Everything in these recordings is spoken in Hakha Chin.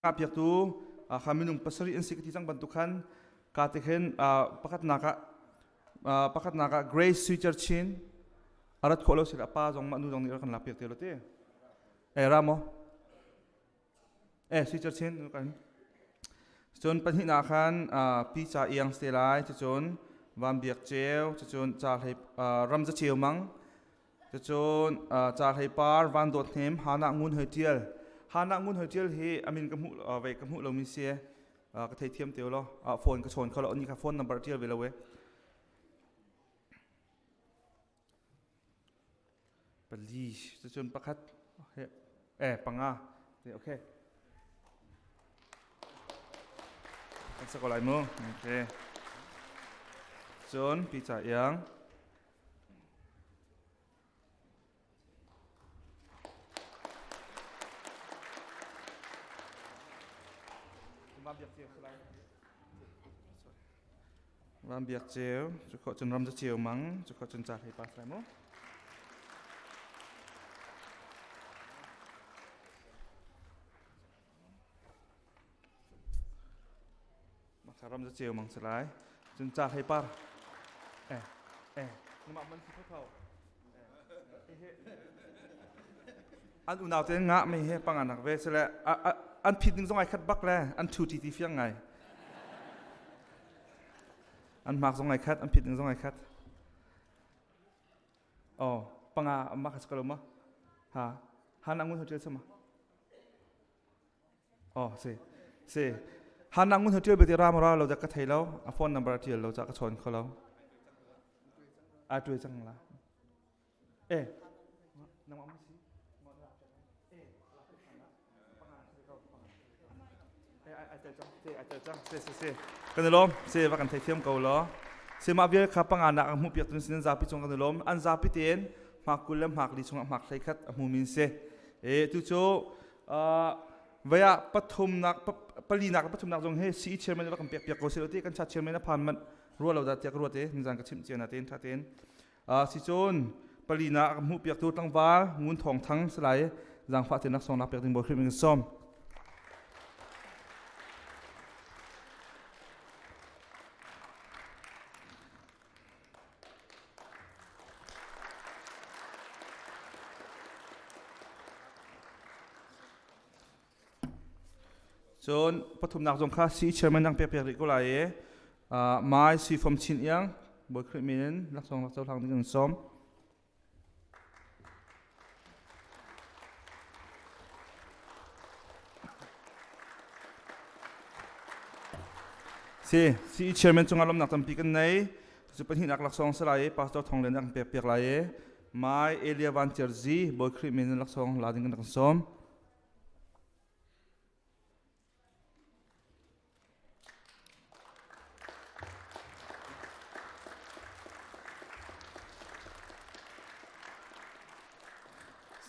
Piaktu kha minung pasarih an si ka ti cang bantuk khan ka te khin pakhatnak ah pakhatnak ah Grace Suicher Chin arat khawh lo sila pa zong mah nu zong nih rak kan lak piak te lo te e ra mo e Suicher Chin kan cun pahnihnak khan pi cha iang ste lai cun van biak ceu cun cha hlei ramza ceu mang Cucun ca hlei par van dawt hnem Hana Ngun Hoi Tial. Hana Ngun Hoi Tial hi amin ka hmuh ve ka hmuh lomi si ka thei thiam te lo phone ka chawn kho lo ni kha phone number tial ve lo we. Pali cucun pakhat eh panga okay. Kan sa ko lai mu. Okay. Cun pi ca iang Ram biak ceu, cu khawh cun ram za ceu mang, cu khawh cun ca hlei pa sai mu. Maka ram za ceu mang si lai. Cun ca hlei par. Eh, eh, namah man si kho. An unau te ngah mi he panganak ve sile an phit ding zong ai khat bak le an thu ti ti fiang ngai. An hmak zong ai khat, an phit ding zong ai khat. Oh, panga amma kha skalo ma. Ha, han angun hotel sama. Oh, si. Si. Han angun hotel bete ram ra lo da ka thei lo. A phone number tial lo cha ka chon kho lo. A tuai chang la. Eh. Nangmah ma si? Kan i lawm. Se va kan thei thiam ko law. Se mah vial kha panga nak hmuh piak tun sin zapi chung kan i lawm. An zapi tein hmak kul le hmak li chungah hmak hlei khat a hmu min si. E tu cu vaya pathum nak pali nak pathum nak zong he CE chairman va kan pek piak ko se ti kan cha chairman a phan man ruwa lo da tiak ruwa te nizan ka chim chiana ten tha ten si cun palina a hmuh piaktu tlangval Ngun Thawng Thang salai zaangfah tein laksawng lak piak ding bawi hrim in sawm. Cun pathumnak zong kha si chairman dang pek piak rih ko lai i mai si fom chin iang Bawi Khrih min in laksawng lak cohlang ding in sawm. Si si chairman cungah lawmnak tampi kan nei. Cu pahnihnak laksawng si lai i Pastor Thong Lian an pek piak lai i Mai Elia Van Cer Zi Bawi Khrih min in laksawng la ding kan rak sawm.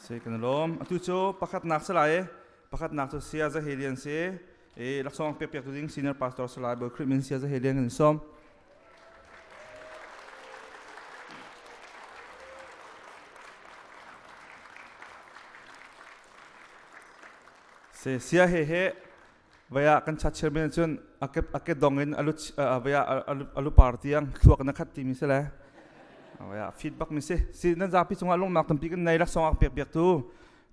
Si kan lawm. Atu cu pakhatnak si lai i pakhatnak cu Sia Zahelian si i laksawng pek piak tu ding senior pastor si lai Bawi Khrih min Sia Zahelian kan sawm. Se sia he he vaya kan chat chairman cun ake ake dong in alu vaya alu par tiang thluak na khat ti mi se le vaya feedback mi si si nan zapi cungah lungnak tampi kan nei laksawng ak pek piak tu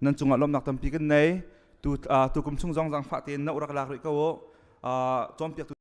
nan cungah lomnak tampi kan nei tu tu kum chung zong zang fa tein na urak lak rih ko cawnpiak tu.